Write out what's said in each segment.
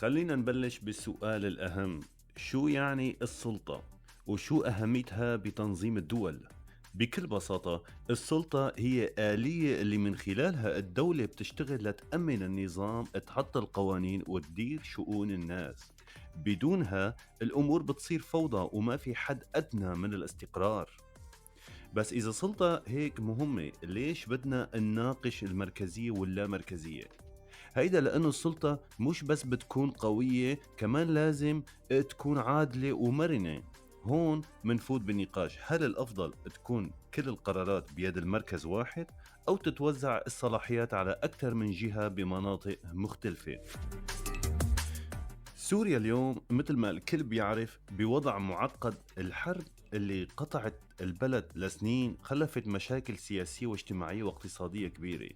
خلينا نبلش بالسؤال الأهم، شو يعني السلطة؟ وشو أهميتها بتنظيم الدول؟ بكل بساطة السلطة هي آلية اللي من خلالها الدولة بتشتغل لتأمن النظام، تحط القوانين وتدير شؤون الناس. بدونها الأمور بتصير فوضى وما في حد أدنى من الاستقرار. بس إذا سلطة هيك مهمة، ليش بدنا نناقش المركزية واللامركزية؟ هيدا لأنه السلطة مش بس بتكون قوية، كمان لازم تكون عادلة ومرنة. هون منفوت بالنقاش، هل الأفضل تكون كل القرارات بيد المركز واحد أو تتوزع الصلاحيات على أكثر من جهة بمناطق مختلفة؟ سوريا اليوم مثل ما الكل بيعرف بوضع معقد. الحرب اللي قطعت البلد لسنين خلفت مشاكل سياسية واجتماعية واقتصادية كبيرة.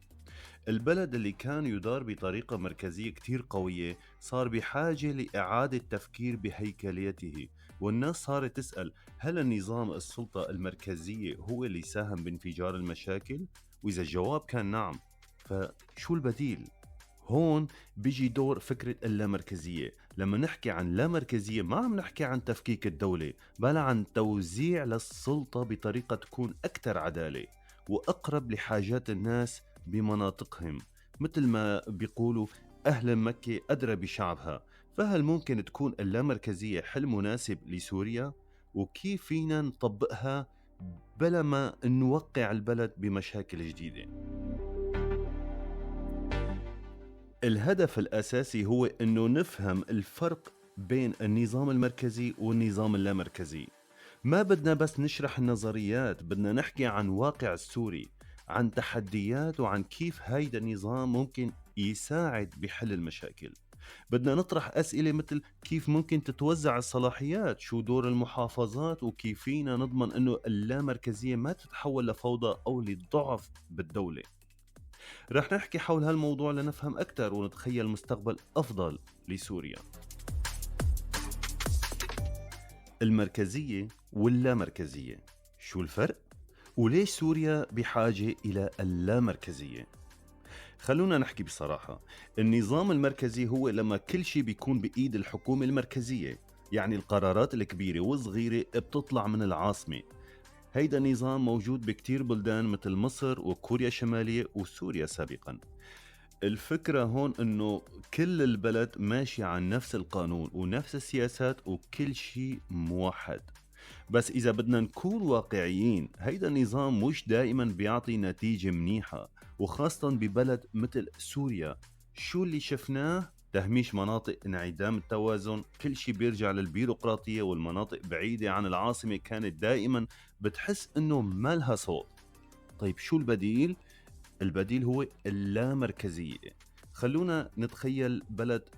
البلد اللي كان يدار بطريقة مركزية كتير قوية صار بحاجة لإعادة تفكير بهيكليته، والناس صارت تسأل هل النظام السلطة المركزية هو اللي ساهم بانفجار المشاكل؟ وإذا الجواب كان نعم، فشو البديل؟ هون بيجي دور فكرة اللامركزية. لما نحكي عن لامركزية ما عم نحكي عن تفكيك الدولة، بل عن توزيع للسلطة بطريقة تكون أكثر عدالة وأقرب لحاجات الناس بمناطقهم. مثل ما بيقولوا أهل مكة أدرى بشعبها. فهل ممكن تكون اللامركزية حل مناسب لسوريا؟ وكيف فينا نطبقها بلا ما نوقع البلد بمشاكل جديدة؟ الهدف الأساسي هو أنه نفهم الفرق بين النظام المركزي والنظام اللامركزي. ما بدنا بس نشرح النظريات، بدنا نحكي عن واقع السوري، عن تحديات، وعن كيف هيدا النظام ممكن يساعد بحل المشاكل. بدنا نطرح أسئلة مثل كيف ممكن تتوزع الصلاحيات، شو دور المحافظات، وكيف فينا نضمن أنه اللامركزية ما تتحول لفوضى أو لضعف بالدولة. رح نحكي حول هالموضوع لنفهم أكثر ونتخيل مستقبل أفضل لسوريا. المركزية واللامركزية، شو الفرق؟ وليش سوريا بحاجة إلى اللامركزية؟ خلونا نحكي بصراحة، النظام المركزي هو لما كل شيء بيكون بإيد الحكومة المركزية، يعني القرارات الكبيرة والصغيرة بتطلع من العاصمة. هيدا النظام موجود بكتير بلدان مثل مصر وكوريا الشمالية وسوريا سابقا. الفكرة هون انه كل البلد ماشي على نفس القانون ونفس السياسات وكل شيء موحد. بس إذا بدنا نكون واقعيين، هيدا النظام مش دائما بيعطي نتيجة منيحة، وخاصة ببلد مثل سوريا. شو اللي شفناه؟ تهميش مناطق، انعدام التوازن، كل شيء بيرجع للبيروقراطية، والمناطق بعيدة عن العاصمة كانت دائما بتحس انه ما لها صوت. طيب شو البديل؟ البديل هو اللامركزية. خلونا نتخيل بلد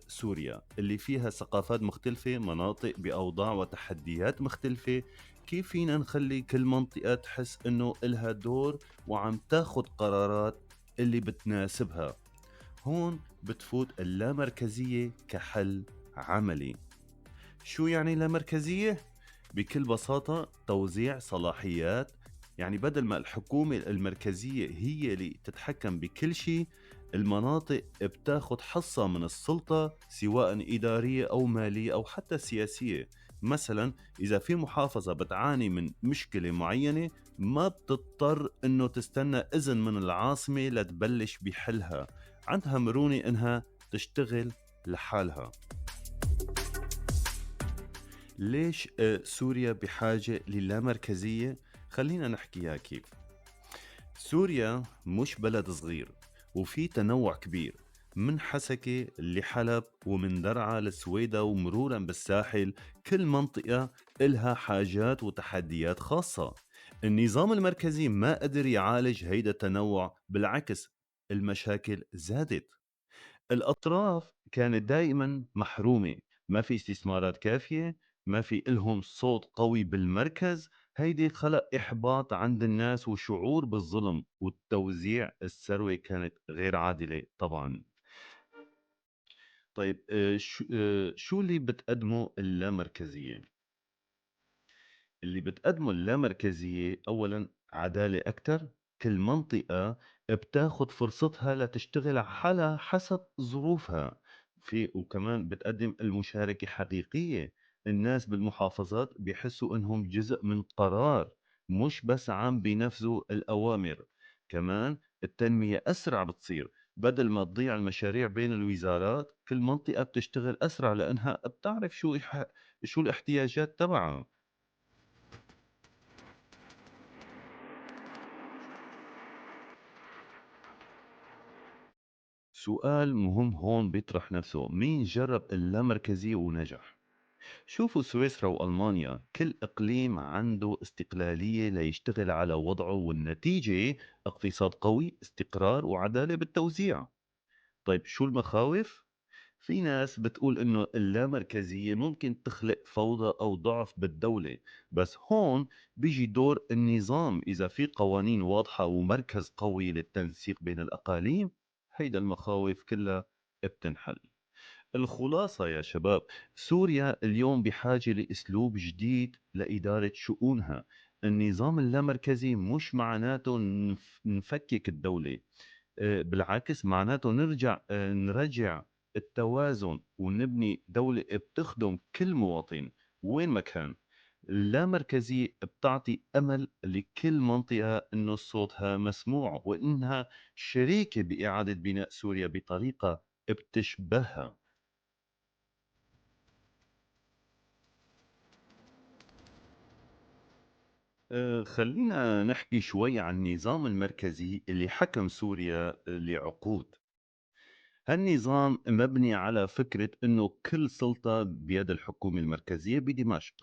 سوريا اللي فيها ثقافات مختلفة، مناطق بأوضاع وتحديات مختلفة. كيف فينا نخلي كل منطقة تحس انه إلها دور وعم تاخد قرارات اللي بتناسبها؟ هون بتفوت اللامركزية كحل عملي. شو يعني لامركزية؟ بكل بساطة توزيع صلاحيات، يعني بدل ما الحكومة المركزية هي اللي تتحكم بكل شيء، المناطق بتاخد حصة من السلطة سواء إدارية أو مالية أو حتى سياسية. مثلا إذا في محافظة بتعاني من مشكلة معينة، ما بتضطر إنه تستنى إذن من العاصمة لتبلش بحلها، عندها مرونة إنها تشتغل لحالها. ليش سوريا بحاجة للامركزية؟ خلينا نحكيها كيف. سوريا مش بلد صغير وفي تنوع كبير، من حسكة لحلب ومن درعا للسويدة ومرورا بالساحل، كل منطقة إلها حاجات وتحديات خاصة. النظام المركزي ما قدر يعالج هيدا التنوع، بالعكس المشاكل زادت. الأطراف كانت دائما محرومة، ما في استثمارات كافية، ما في إلهم صوت قوي بالمركز. هيدي خلق إحباط عند الناس وشعور بالظلم، والتوزيع الثروة كانت غير عادلة طبعا. طيب شو اللي بتقدمه اللامركزية؟ اللي بتقدمه اللامركزية أولا عدالة أكتر، كل منطقة بتاخد فرصتها لتشتغل على حالها حسب ظروفها. في وكمان بتقدم المشاركة حقيقية. الناس بالمحافظات بيحسوا إنهم جزء من قرار، مش بس عم بينفذوا الأوامر. كمان التنمية أسرع بتصير، بدل ما تضيع المشاريع بين الوزارات، كل منطقة بتشتغل أسرع لأنها بتعرف شو الاحتياجات تبعها. سؤال مهم هون بيطرح نفسه، مين جرب اللامركزية ونجح؟ شوفوا سويسرا وألمانيا، كل إقليم عنده استقلالية ليشتغل على وضعه، والنتيجة اقتصاد قوي، استقرار، وعدالة بالتوزيع. طيب شو المخاوف؟ في ناس بتقول إنه اللامركزية ممكن تخلق فوضى أو ضعف بالدولة، بس هون بيجي دور النظام. إذا في قوانين واضحة ومركز قوي للتنسيق بين الأقاليم، هيدا المخاوف كلها بتنحل. الخلاصة يا شباب، سوريا اليوم بحاجة لأسلوب جديد لإدارة شؤونها. النظام اللامركزي مش معناته نفكك الدولة، بالعكس معناته نرجع التوازن ونبني دولة بتخدم كل مواطن وين ما كان. اللامركزية بتعطي أمل لكل منطقة إنه صوتها مسموع وإنها شريكة بإعادة بناء سوريا بطريقة بتشبهها. خلينا نحكي شوي عن النظام المركزي اللي حكم سوريا لعقود. هالنظام مبني على فكرة إنه كل سلطة بيد الحكومة المركزية بدمشق،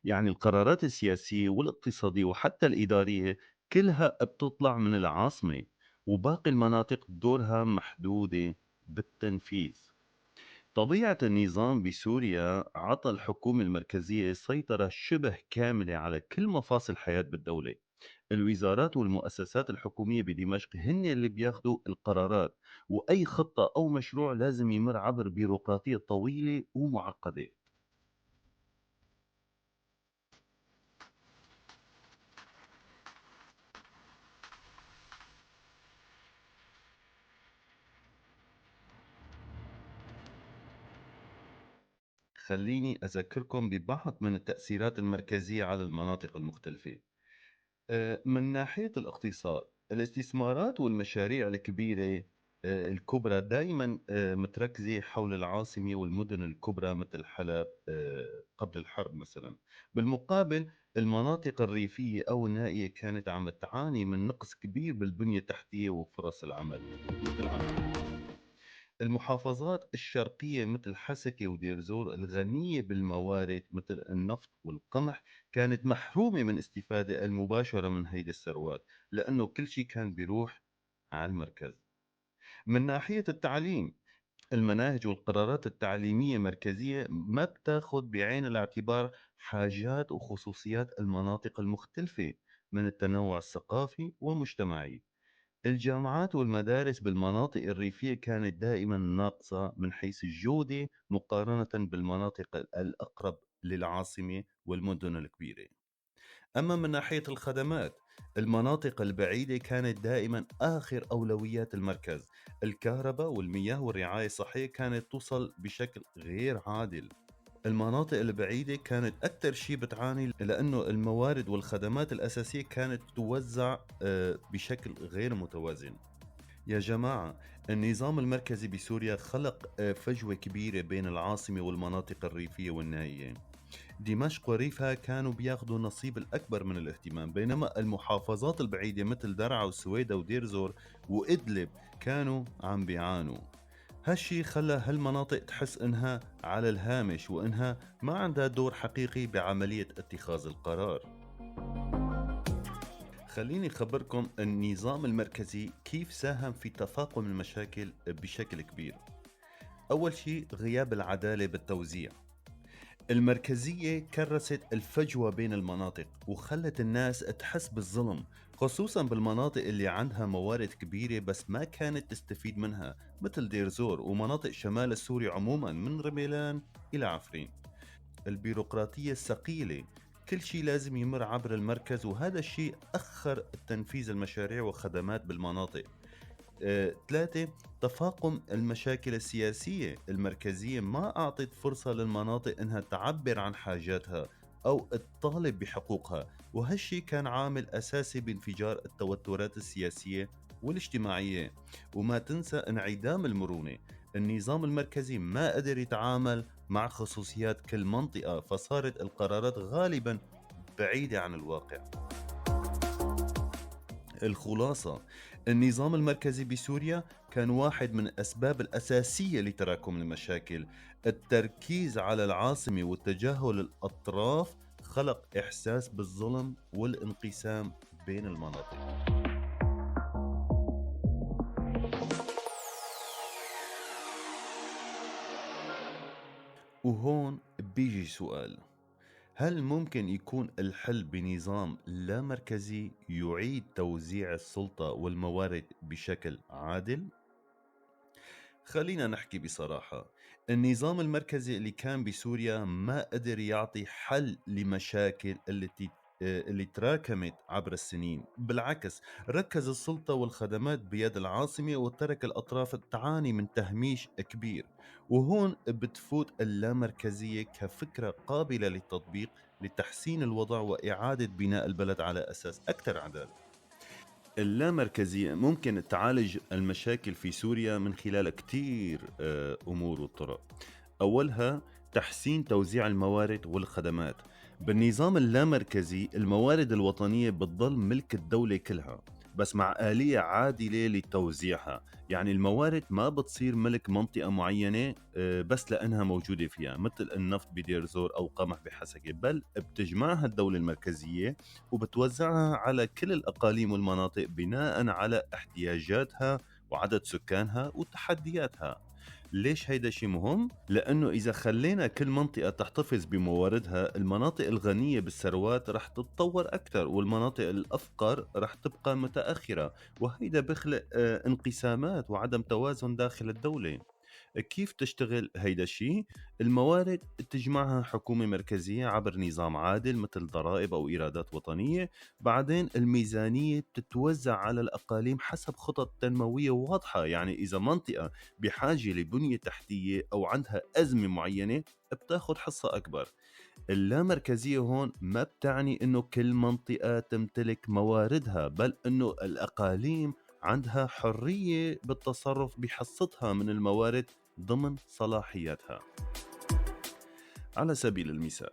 يعني القرارات السياسية والاقتصادية وحتى الإدارية كلها بتطلع من العاصمة، وباقي المناطق دورها محدودة بالتنفيذ. طبيعة النظام بسوريا عطى الحكومة المركزية سيطرة شبه كاملة على كل مفاصل الحياة بالدولة. الوزارات والمؤسسات الحكومية بدمشق هن اللي بياخدوا القرارات، وأي خطة أو مشروع لازم يمر عبر بيروقراطية طويلة ومعقدة. خليني أذكركم ببعض من التأثيرات المركزية على المناطق المختلفة. من ناحية الاقتصاد، الاستثمارات والمشاريع الكبيرة الكبرى دائما متركزة حول العاصمة والمدن الكبرى مثل حلب قبل الحرب مثلا. بالمقابل المناطق الريفية أو النائية كانت عم تعاني من نقص كبير بالبنية التحتية وفرص العمل. مثل عمان. المحافظات الشرقية مثل حسكة ودير زور الغنية بالموارد مثل النفط والقمح كانت محرومة من استفادة المباشرة من هيدي الثروات، لأنه كل شيء كان بيروح على المركز. من ناحية التعليم، المناهج والقرارات التعليمية مركزية ما بتاخد بعين الاعتبار حاجات وخصوصيات المناطق المختلفة من التنوع الثقافي والمجتمعي. الجامعات والمدارس بالمناطق الريفية كانت دائما ناقصة من حيث الجودة مقارنة بالمناطق الأقرب للعاصمة والمدن الكبيرة. أما من ناحية الخدمات، المناطق البعيدة كانت دائما آخر أولويات المركز. الكهرباء والمياه والرعاية الصحية كانت توصل بشكل غير عادل. المناطق البعيدة كانت أكثر شيء بتعاني لأنه الموارد والخدمات الأساسية كانت توزع بشكل غير متوازن. يا جماعة، النظام المركزي بسوريا خلق فجوة كبيرة بين العاصمة والمناطق الريفية والنائية. دمشق وريفها كانوا بياخدوا النصيب الأكبر من الاهتمام، بينما المحافظات البعيدة مثل درعا والسويدة ودير زور وإدلب كانوا عم بيعانوا. هالشي خلى هالمناطق تحس إنها على الهامش وإنها ما عندها دور حقيقي بعملية اتخاذ القرار. خليني أخبركم النظام المركزي كيف ساهم في تفاقم المشاكل بشكل كبير. أول شيء، غياب العدالة بالتوزيع. المركزية كرست الفجوة بين المناطق وخلت الناس تحس بالظلم، خصوصا بالمناطق اللي عندها موارد كبيرة بس ما كانت تستفيد منها، مثل دير زور ومناطق شمال السوري عموما من رميلان إلى عفرين. البيروقراطية الثقيلة، كل شيء لازم يمر عبر المركز، وهذا الشيء أخر تنفيذ المشاريع والخدمات بالمناطق. ثلاثة، تفاقم المشاكل السياسية. المركزية ما أعطت فرصة للمناطق أنها تعبر عن حاجاتها أو تطالب بحقوقها، وهالشي كان عامل أساسي بانفجار التوترات السياسية والاجتماعية. وما تنسى انعدام المرونة، النظام المركزي ما قدر يتعامل مع خصوصيات كل منطقة، فصارت القرارات غالبا بعيدة عن الواقع. الخلاصة، النظام المركزي بسوريا كان واحد من الأسباب الأساسية لتراكم المشاكل. التركيز على العاصمة وتجاهل الأطراف خلق إحساس بالظلم والانقسام بين المناطق. وهون بيجي سؤال، هل ممكن يكون الحل بنظام لا مركزي يعيد توزيع السلطة والموارد بشكل عادل؟ خلينا نحكي بصراحة، النظام المركزي اللي كان بسوريا ما قدر يعطي حل لمشاكل اللي تراكمت عبر السنين. بالعكس، ركز السلطة والخدمات بيد العاصمة وترك الأطراف تعاني من تهميش كبير. وهون بتفوت اللامركزية كفكرة قابلة للتطبيق لتحسين الوضع وإعادة بناء البلد على أساس أكثر عدالة. اللامركزية ممكن تعالج المشاكل في سوريا من خلال كتير أمور وطرق. أولها تحسين توزيع الموارد والخدمات. بالنظام اللامركزي الموارد الوطنية بتضل ملك الدولة كلها، بس مع آلية عادلة لتوزيعها. يعني الموارد ما بتصير ملك منطقة معينة بس لأنها موجودة فيها، مثل النفط بدير زور أو قمح بحسكة، بل بتجمعها الدولة المركزية وبتوزعها على كل الأقاليم والمناطق بناء على احتياجاتها وعدد سكانها وتحدياتها. ليش هيدا شيء مهم؟ لأنه إذا خلينا كل منطقة تحتفظ بمواردها، المناطق الغنية بالثروات رح تتطور أكثر والمناطق الأفقر رح تبقى متأخرة، وهيدا بخلق انقسامات وعدم توازن داخل الدولة. كيف تشتغل هيدا الشيء؟ الموارد تجمعها حكومة مركزية عبر نظام عادل مثل ضرائب أو إيرادات وطنية، بعدين الميزانية بتتوزع على الأقاليم حسب خطط تنموية واضحة. يعني إذا منطقة بحاجة لبنية تحتية أو عندها أزمة معينة بتاخد حصة أكبر. اللامركزية هون ما بتعني إنه كل منطقة تمتلك مواردها، بل إنه الأقاليم عندها حرية بالتصرف بحصتها من الموارد ضمن صلاحياتها. على سبيل المثال،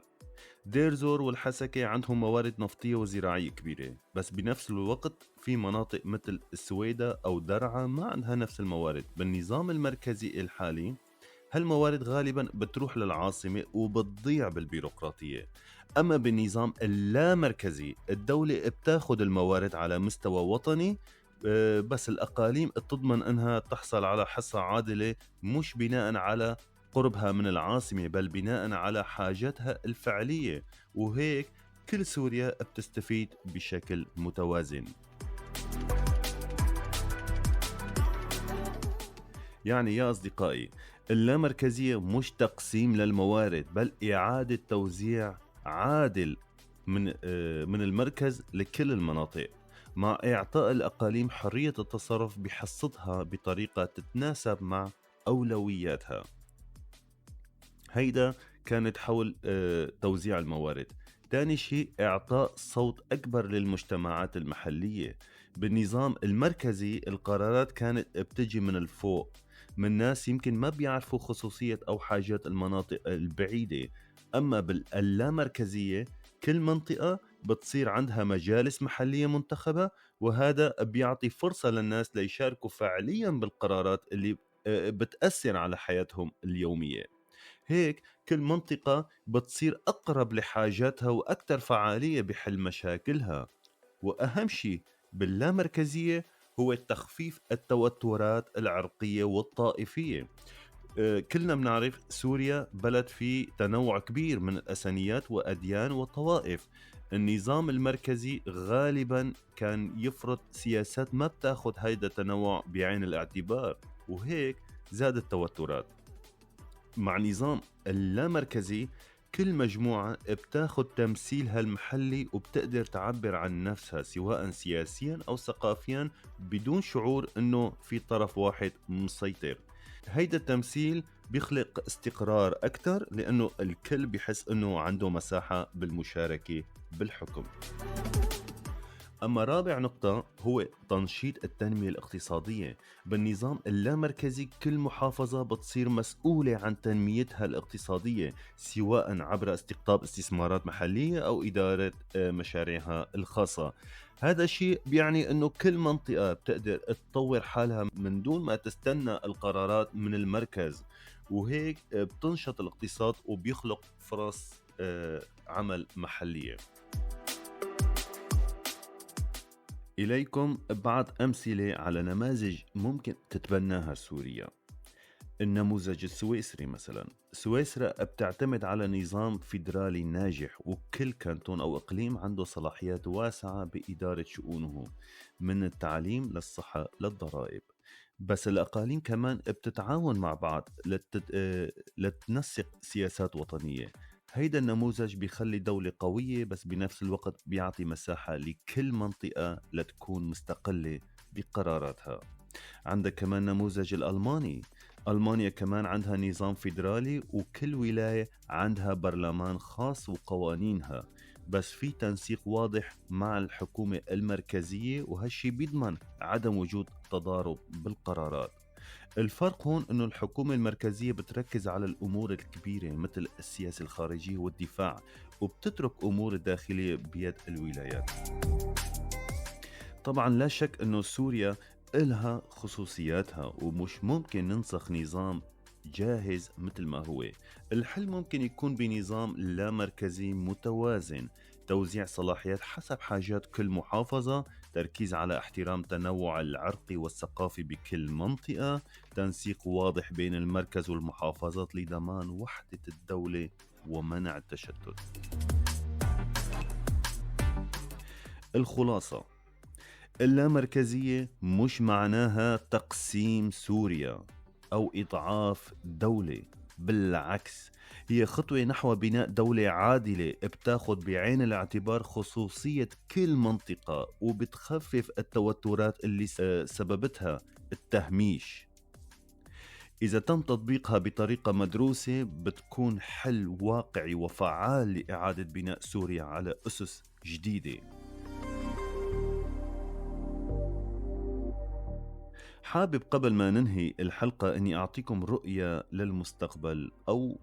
دير زور والحسكة عندهم موارد نفطية وزراعية كبيرة، بس بنفس الوقت في مناطق مثل السويدة أو درعا ما عندها نفس الموارد. بالنظام المركزي الحالي هالموارد غالبا بتروح للعاصمة وبتضيع بالبيروقراطية. أما بالنظام اللامركزي الدولة بتاخد الموارد على مستوى وطني، بس الأقاليم تضمن أنها تحصل على حصة عادلة، مش بناء على قربها من العاصمة بل بناء على حاجتها الفعلية، وهيك كل سوريا بتستفيد بشكل متوازن. يعني يا أصدقائي، اللامركزية مش تقسيم للموارد، بل إعادة توزيع عادل من المركز لكل المناطق، مع إعطاء الأقاليم حرية التصرف بحصتها بطريقة تتناسب مع أولوياتها. هيدا كانت حول توزيع الموارد. تاني شيء، إعطاء صوت أكبر للمجتمعات المحلية. بالنظام المركزي القرارات كانت بتجي من الفوق، من ناس يمكن ما بيعرفوا خصوصية أو حاجات المناطق البعيدة. أما باللامركزية كل منطقة بتصير عندها مجالس محلية منتخبة، وهذا بيعطي فرصة للناس ليشاركوا فعليا بالقرارات اللي بتأثر على حياتهم اليومية. هيك كل منطقة بتصير أقرب لحاجاتها وأكثر فعالية بحل مشاكلها. وأهم شيء باللامركزية هو تخفيف التوترات العرقية والطائفية. كلنا بنعرف سوريا بلد فيه تنوع كبير من الأسنيات وأديان وطوائف. النظام المركزي غالبا كان يفرض سياسات ما بتاخد هيدا التنوع بعين الاعتبار، وهيك زاد التوترات. مع نظام اللامركزي كل مجموعة بتاخد تمثيلها المحلي وبتقدر تعبر عن نفسها سواء سياسيا أو ثقافيا بدون شعور أنه في طرف واحد مسيطر. هيدا التمثيل بيخلق استقرار أكثر لأنه الكل بيحس أنه عنده مساحة بالمشاركة بالحكم. أما رابع نقطة هو تنشيط التنمية الاقتصادية. بالنظام اللامركزي كل محافظة بتصير مسؤولة عن تنميتها الاقتصادية، سواء عبر استقطاب استثمارات محلية أو إدارة مشاريعها الخاصة. هذا الشيء بيعني أنه كل منطقة بتقدر تطور حالها من دون ما تستنى القرارات من المركز، وهيك بتنشط الاقتصاد وبيخلق فرص عمل محلية. إليكم بعض أمثلة على نماذج ممكن تتبناها سوريا. النموذج السويسري مثلا، سويسرا بتعتمد على نظام فيدرالي ناجح، وكل كانتون أو إقليم عنده صلاحيات واسعة بإدارة شؤونه من التعليم للصحة للضرائب. بس الأقاليم كمان بتتعاون مع بعض لتنسق سياسات وطنية. هيدا النموذج بيخلي دولة قوية، بس بنفس الوقت بيعطي مساحة لكل منطقة لتكون مستقلة بقراراتها. عندك كمان نموذج الألماني. ألمانيا كمان عندها نظام فيدرالي، وكل ولاية عندها برلمان خاص وقوانينها، بس في تنسيق واضح مع الحكومة المركزية، وهالشي بيضمن عدم وجود تضارب بالقرارات. الفرق هون أنه الحكومة المركزية بتركز على الأمور الكبيرة مثل السياسة الخارجية والدفاع، وبتترك أمور الداخلية بيد الولايات. طبعا لا شك أنه سوريا إلها خصوصياتها، ومش ممكن ننسخ نظام جاهز مثل ما هو. الحل ممكن يكون بنظام لا مركزي متوازن، توزيع صلاحيات حسب حاجات كل محافظة، تركيز على احترام تنوع العرقي والثقافي بكل منطقة، تنسيق واضح بين المركز والمحافظات لضمان وحدة الدولة ومنع التشتت. الخلاصة، اللامركزية مش معناها تقسيم سوريا أو إضعاف دولة، بالعكس هي خطوة نحو بناء دولة عادلة بتاخد بعين الاعتبار خصوصية كل منطقة، وبتخفف التوترات اللي سببتها التهميش. إذا تم تطبيقها بطريقة مدروسة بتكون حل واقعي وفعال لإعادة بناء سوريا على أسس جديدة. حابب قبل ما ننهي الحلقة أني أعطيكم رؤية للمستقبل، أو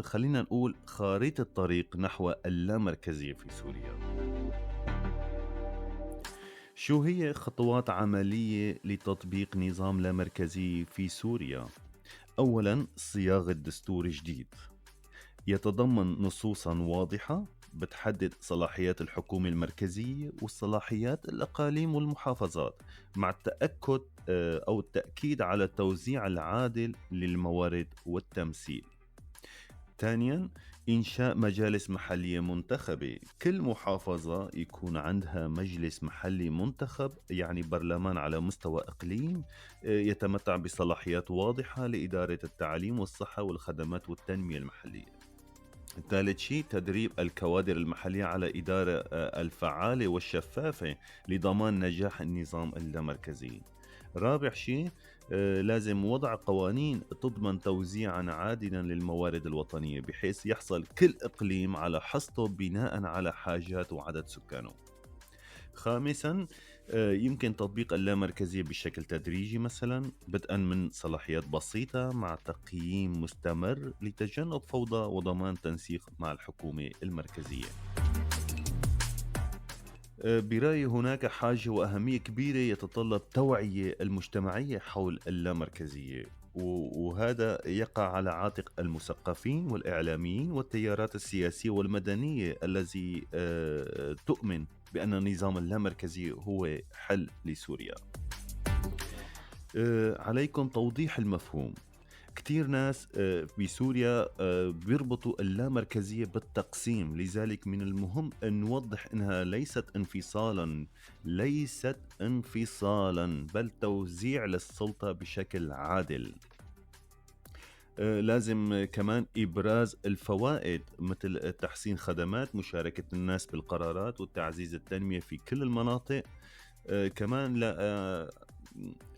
خلينا نقول خريطة الطريق نحو اللامركزية في سوريا. شو هي خطوات عملية لتطبيق نظام لامركزي في سوريا؟ أولا، صياغة دستور جديد يتضمن نصوصا واضحة بتحدد صلاحيات الحكومة المركزية والصلاحيات الأقاليم والمحافظات، مع التأكد أو التأكيد على التوزيع العادل للموارد والتمثيل. ثانيا، إنشاء مجالس محلية منتخبة. كل محافظة يكون عندها مجلس محلي منتخب، يعني برلمان على مستوى إقليم يتمتع بصلاحيات واضحة لإدارة التعليم والصحة والخدمات والتنمية المحلية. ثالث شيء، تدريب الكوادر المحلية على إدارة الفعالة والشفافة لضمان نجاح النظام اللامركزي. رابع شيء، لازم وضع قوانين تضمن توزيعا عادلا للموارد الوطنية، بحيث يحصل كل إقليم على حصته بناء على حاجات وعدد سكانه. خامسا، يمكن تطبيق اللامركزية بشكل تدريجي، مثلا بدءا من صلاحيات بسيطة مع تقييم مستمر لتجنب فوضى وضمان تنسيق مع الحكومة المركزية. برأيي هناك حاجة وأهمية كبيرة يتطلب توعية المجتمعية حول اللامركزية، وهذا يقع على عاتق المثقفين والإعلاميين والتيارات السياسية والمدنية التي تؤمن بأن النظام اللامركزي هو حل لسوريا. عليكم توضيح المفهوم. كتير ناس بسوريا بيربطوا اللامركزية بالتقسيم، لذلك من المهم أن نوضح أنها ليست انفصالا بل توزيع للسلطة بشكل عادل. لازم كمان إبراز الفوائد مثل تحسين خدمات، مشاركة الناس بالقرارات، وتعزيز التنمية في كل المناطق. كمان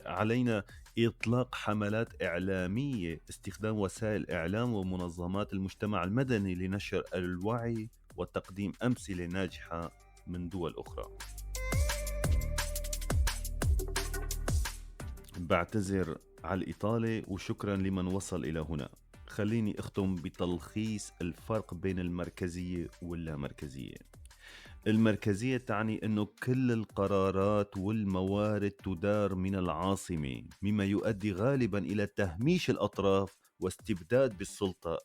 علينا إطلاق حملات إعلامية، استخدام وسائل الإعلام ومنظمات المجتمع المدني لنشر الوعي وتقديم أمثلة ناجحة من دول أخرى. بعتذر على الإطالة وشكرا لمن وصل إلى هنا. خليني أختم بتلخيص الفرق بين المركزية واللامركزية. المركزية تعني أنه كل القرارات والموارد تدار من العاصمة، مما يؤدي غالبا إلى تهميش الأطراف واستبداد بالسلطة.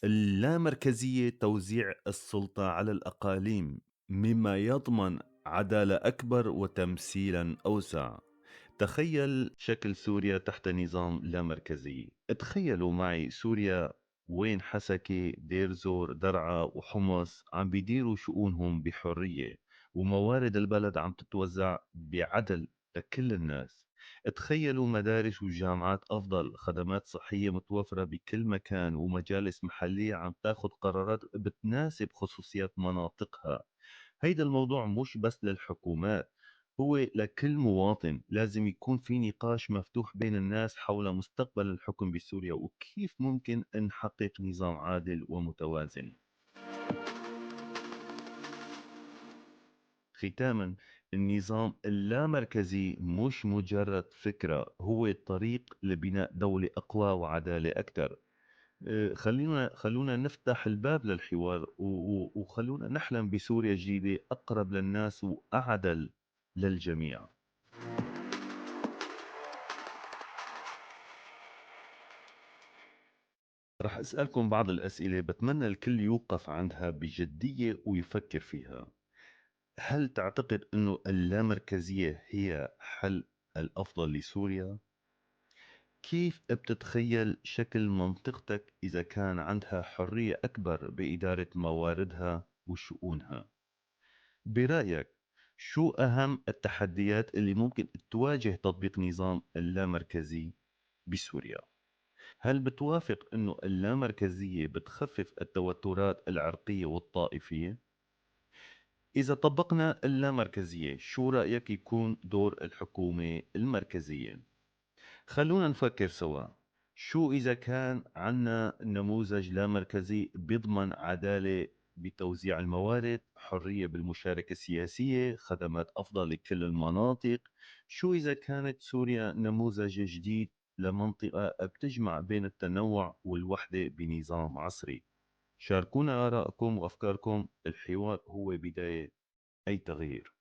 اللامركزية توزيع السلطة على الأقاليم، مما يضمن عدالة أكبر وتمثيلا أوسع. تخيل شكل سوريا تحت نظام لا مركزي. تخيلوا معي سوريا وين حسكة، دير زور، درعا وحمص عم بيديروا شؤونهم بحرية، وموارد البلد عم تتوزع بعدل لكل الناس. تخيلوا مدارس وجامعات أفضل، خدمات صحية متوفرة بكل مكان، ومجالس محلية عم تاخد قرارات بتناسب خصوصيات مناطقها. هيدا الموضوع مش بس للحكومات، هو لكل مواطن. لازم يكون في نقاش مفتوح بين الناس حول مستقبل الحكم بسوريا وكيف ممكن نحقق نظام عادل ومتوازن. ختاما، النظام اللامركزي مش مجرد فكرة، هو الطريق لبناء دولة أقوى وعدالة أكثر. خلونا نفتح الباب للحوار وخلونا نحلم بسوريا جديدة أقرب للناس وأعدل للجميع. رح أسألكم بعض الأسئلة بتمنى الكل يوقف عندها بجدية ويفكر فيها. هل تعتقد أنه اللامركزية هي حل الأفضل لسوريا؟ كيف بتتخيل شكل منطقتك إذا كان عندها حرية أكبر بإدارة مواردها وشؤونها؟ برأيك شو أهم التحديات اللي ممكن تواجه تطبيق نظام اللامركزي بسوريا؟ هل بتوافق أنه اللامركزية بتخفف التوترات العرقية والطائفية؟ إذا طبقنا اللامركزية، شو رأيك يكون دور الحكومة المركزية؟ خلونا نفكر سوا. شو إذا كان عنا نموذج لامركزي بيضمن عدالة بتوزيع الموارد، حرية بالمشاركة السياسية، خدمات أفضل لكل المناطق؟ شو إذا كانت سوريا نموذج جديد لمنطقة بتجمع بين التنوع والوحدة بنظام عصري؟ شاركونا آرائكم وأفكاركم، الحوار هو بداية أي تغيير.